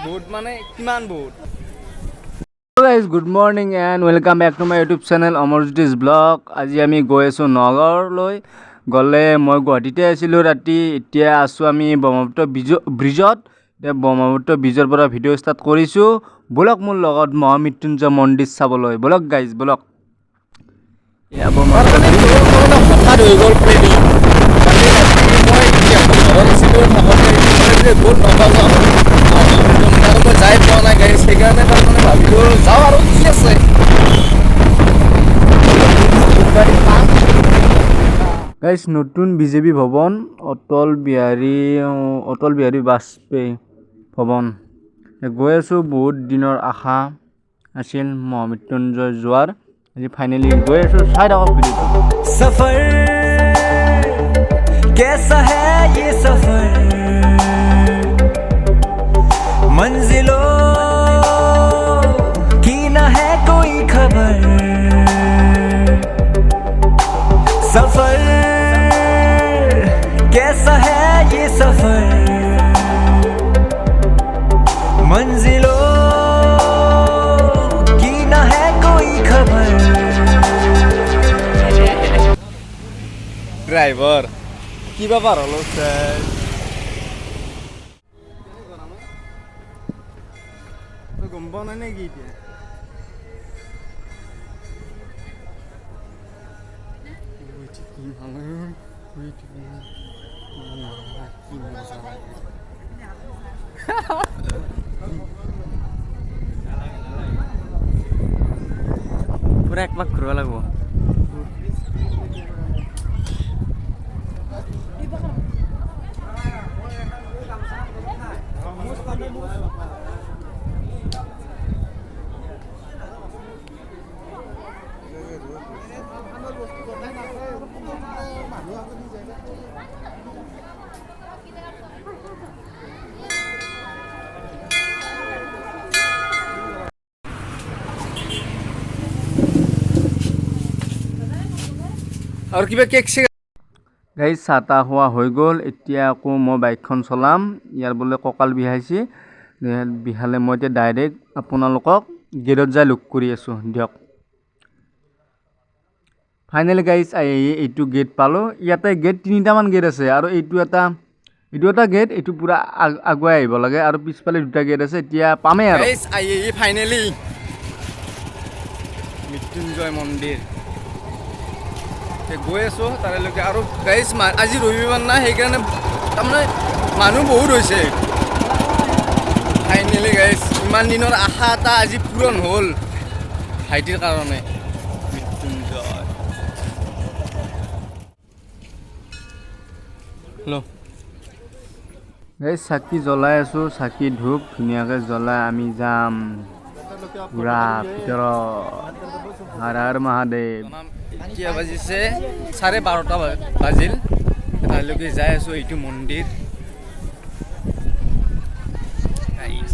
বহুত মানে কিমান বহুত। Guys, good morning and welcome back to my YouTube channel Amarjyoti's blog. আজি আমি গৈ আছোঁ নগাঁৱলৈ। গ'লে মই গুৱাহাটীতে আছিলোঁ ৰাতি, এতিয়া আছোঁ আমি ব্ৰহ্মপুত্ৰ ব্ৰিজত। এতিয়া ব্ৰহ্মপুত্ৰ ব্ৰিজৰ পৰা ভিডিঅ' ষ্টাৰ্ট কৰিছোঁ। ব'লক মোৰ লগত মহামৃত্যুঞ্জয় মন্দিৰ চাবলৈ। ব'লক গাইজ, ব'লক। এয়া ব্ৰহ্মপুত্ৰ ব্ৰিজ। হঠাৎ হৈ গ'ল প্লেনিং। কালি ৰাতি মই ঘৰত আছিলোঁ, থাকোঁতে গ'ল নগাঁও যাওঁ আৰু মই যাই পোৱা নাই গাড়ী, সেইকাৰণে তাৰমানে ভাবিলোঁ যাওঁ আৰু কি আছে গাড়ী পাম। গাইজ, নতুন বিজেপি ভৱন, অটল বিহাৰী বাজপেয়ী ভৱন। গৈ আছোঁ। বহুত দিনৰ আশা আছিল মহামৃত্যুঞ্জয় যোৱাৰ, আজি ফাইনেলি গৈ আছোঁ। চাই থাকক ভিডিঅ'টো। सफर कैसा है ये सफर, मंजिलों की न है कोई खबर। सफर कैसा है ये सफर, मंजिलों की न है कोई खबर। ড্ৰাইভাৰ কিবা পাৰ হ'লো স্যাৰ। তই গম পোৱা নাই নেকি এতিয়া? কি কি মজা লাগে। পুৰা এক পাক ঘূৰিব লাগিব। আৰু কিবা কেক চেক? গাইজ, চাহ তাহ খোৱা হৈ গ'ল। এতিয়া আকৌ মই বাইকখন চলাম। ইয়াৰ বোলে কঁকাল বিষাইছে, বিষালে। মই এতিয়া ডাইৰেক্ট আপোনালোকক গেটত যাই লগ কৰি আছোঁ দিয়ক। ফাইনেলি গাইজ, এইটো গেট পালোঁ। ইয়াতে গেট তিনিটামান গেট আছে আৰু এইটো এটা গেট, এইটো পূৰা আগুৱাই আহিব লাগে আৰু পিছফালে দুটা গেট আছে। এতিয়া পামেই আৰু। গাইজ, আহি আহি ফাইনেলি মৃত্যুঞ্জয় মন্দিৰ গৈ আছোঁ তালৈকে। আৰু গাইজ, আজি ৰবিবাৰ না, সেইকাৰণে তাৰমানে মানুহ বহুত হৈছে। ফাইনেলি গাইজ, ইমান দিনৰ আশা এটা আজি পূৰণ হ'ল ভাইটিৰ কাৰণে। মৃত্যুঞ্জয় হেল্ল'। এই চাকি জ্বলাই আছোঁ, চাকি ধূপ ধুনীয়াকৈ জ্বলাই আমি যাম পূৰা ভিতৰত। হৰ হৰ মহাদেৱ। এতিয়া বাজিছে 12:30 বাজিল। তালৈকে যাই আছোঁ। এইটো মন্দিৰ। গাইজ,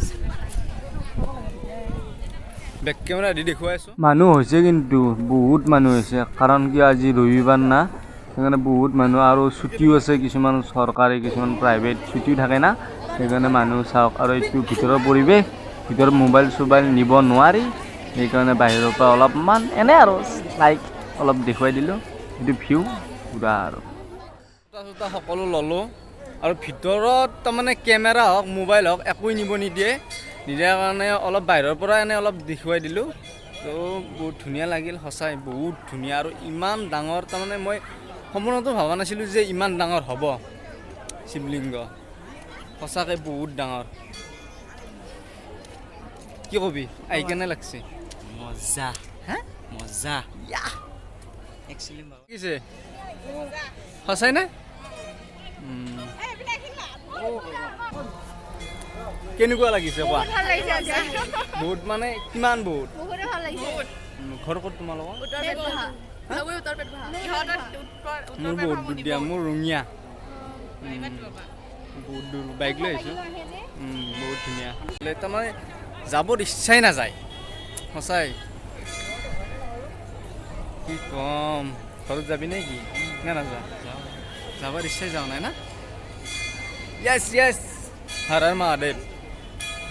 বেক কেমেৰা দি দেখুৱাই আছোঁ। মানুহ হৈছে কিন্তু বহুত মানুহ হৈছে, কাৰণ কিয় আজি ৰবিবাৰ না, সেইকাৰণে বহুত মানুহ। আৰু ছুটিও আছে, কিছুমান চৰকাৰী, কিছুমান প্ৰাইভেট ছুটিও থাকে না, সেইকাৰণে মানুহ চাওক। আৰু এইটো ভিতৰৰ পৰিৱেশ, ভিতৰত মোবাইল চোবাইল নিব নোৱাৰি, সেইকাৰণে বাহিৰৰ পৰা অলপমান এনে আৰু লাইক অলপ দেখুৱাই দিলোঁ। এইটো ভিউ পূৰা আৰু জোতা চোতা সকলো ল'লোঁ আৰু ভিতৰত তাৰমানে কেমেৰা হওক, মোবাইল হওক, একোৱে নিব নিদিয়ে। নিদিয়াৰ কাৰণে অলপ বাহিৰৰ পৰা এনে অলপ দেখুৱাই দিলোঁ। তো বহুত ধুনীয়া লাগিল, সঁচাই বহুত ধুনীয়া আৰু ইমান ডাঙৰ। তাৰমানে মই সপোনতো ভবা নাছিলোঁ যে ইমান ডাঙৰ হ'ব শিৱলিংগ। সঁচাকৈ বহুত ডাঙৰ। কি কবি, আহি কেনে লাগছে? মজা। হা? মজা। লাগিছে সঁচাই নে? কেনেকুৱা লাগিছে কোৱা। ভাল লাগিছে আজি। বহুত মানে কিমান বহুত? বহুতে ভাল লাগিছে। ঘৰ ক'ত তোমালোকৰ? উত্তৰ পেটবহা। উত্তৰ পেটবহা। মোৰ বহুত দূৰ দিয়া, মোৰ ৰঙীয়া, বহুত দূৰ। বাইক লৈ আহিছোঁ। বহুত ধুনীয়া। তাৰমানে যাবৰ ইচ্ছাই নাযায় সঁচাই। কি ক'ম, ঘৰত যাবি নে কি নে নাযা? যাবৰ ইচ্ছাই যোৱা নাই না। য়েছ য়েছ, হৰ হৰ মহাদেৱ।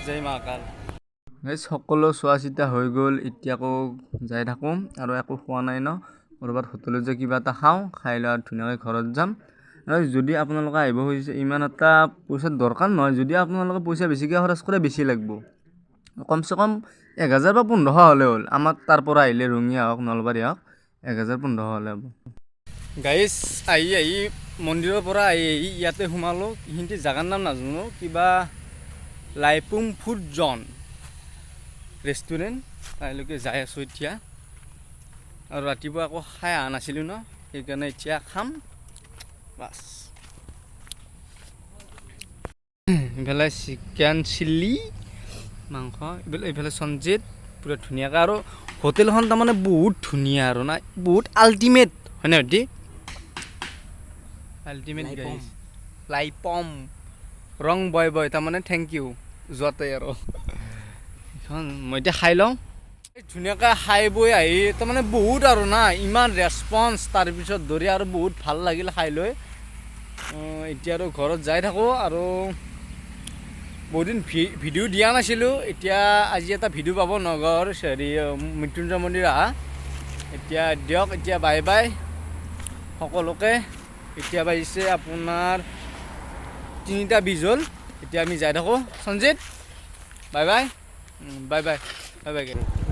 জয় মহাকাল। গাইজ, সকলো চোৱা চিতা হৈ গ'ল। এতিয়া আকৌ যাই থাকোঁ আৰু একো খোৱা নাই ন। ক'ৰবাত হোটেলত যাই কিবা এটা খাওঁ, খাই লৈ আৰু ধুনীয়াকৈ ঘৰত যাম। আৰু যদি আপোনালোকে আহিব খুজিছে, ইমান এটা পইচাৰ দৰকাৰ নহয়। যদি আপোনালোকে পইচা বেছিকৈ খৰচ কৰে, বেছি লাগিব। কমচে কম 1000 বা 1500 হ'লে হ'ল। আমাৰ তাৰ পৰা আহিলে, ৰঙিয়া হওক, নলবাৰী হওক, 1000 1500 হ'লে হ'ব। গাইজ, আহি আহি মন্দিৰৰ পৰা আহি আহি ইয়াতে সোমালোঁ। এইখিনিতে জাগাৰ নাম নাজানো, কিবা লাইপুং ফুড জন ৰেষ্টুৰেণ্ট, তালৈকে যাই আছোঁ এতিয়া। আৰু ৰাতিপুৱা আকৌ খাই অহা নাছিলোঁ ন, সেইকাৰণে এতিয়া খাম বাছ। ইফালে চিকেন চিলি, মাংস, এইফালে সঞ্জিত পূৰা ধুনীয়াকৈ। আৰু হোটেলখন তাৰমানে বহুত ধুনীয়া আৰু না, বহুত আল্টিমেট হয় নাই ভাইটি? আল্টিমেট। লাইপম। লাইপম ৰং বয় বয়, তাৰমানে thank U যোৱাতে। আৰু এইখন মই এতিয়া খাই লওঁ ধুনীয়াকৈ। খাই বৈ আহি তাৰমানে বহুত আৰু না ইমান ৰেচপঞ্চ, তাৰপিছত ধৰি আৰু বহুত ভাল লাগিল খাই লৈ। এতিয়া আৰু ঘৰত যাই থাকোঁ। আৰু বহুত দিন ভিডিঅ' দিয়া নাছিলোঁ, এতিয়া আজি এটা ভিডিঅ' পাব, নগাঁৱৰ হেৰি মৃত্যুঞ্জয় মন্দিৰ অহা। এতিয়া দিয়ক, এতিয়া বাই বাই সকলোকে। এতিয়া বাজিছে আপোনাৰ 3টা 20 হ'ল। এতিয়া আমি যাই থাকোঁ। Sanjit, bye bye, bye bye, bye bye.